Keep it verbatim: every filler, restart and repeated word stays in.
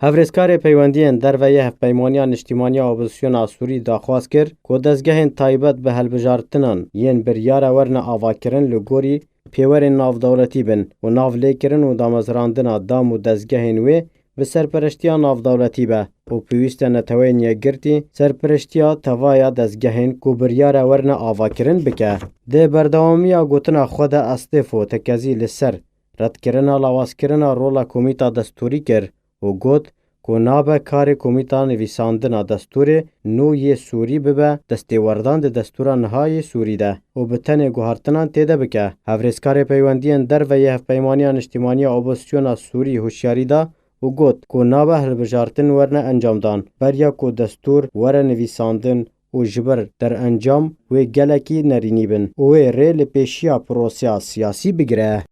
Hevrêzkarê peywendiyên derve yê Hevpeymaniya Niştîmaniya Opozisyona Sûrî daxwaz kir ku dezgehên taybet bi hilbijartinan yên biryare werine avakirin li gorî pêwerên navdewletî bin û navlêkirin û damezrandina dam û dezgehên wê bi serpereştiya navdewletî be û pêwîst e Neteweyên Yekgirtî serpereştiya tevaya dezgehên ku biryare werine avakirin bike. Di berdewamiya gotina xwe de Estêfo tekezî li ser redkirina lawazkirina rola komîta destûrî kir û got ku nabe karê komîta nivîsandina destûrê nû yê Sûrî bibe destêwerdan di destûra niha yê Sûrî de û bi tenê guhartinan tê de bike. Hevrêzkarê peywendiyên derve yê Hevpeymaniya Niştîmaniya Opozisyona Sûrî hişyarî da û got ku nabe hilbijartin werine encamdan beriya ku destûr were nivîsandin û ji ber derencam wê gelekî nerînî bin û wê rê li pêşiya proseya siyasî bigire.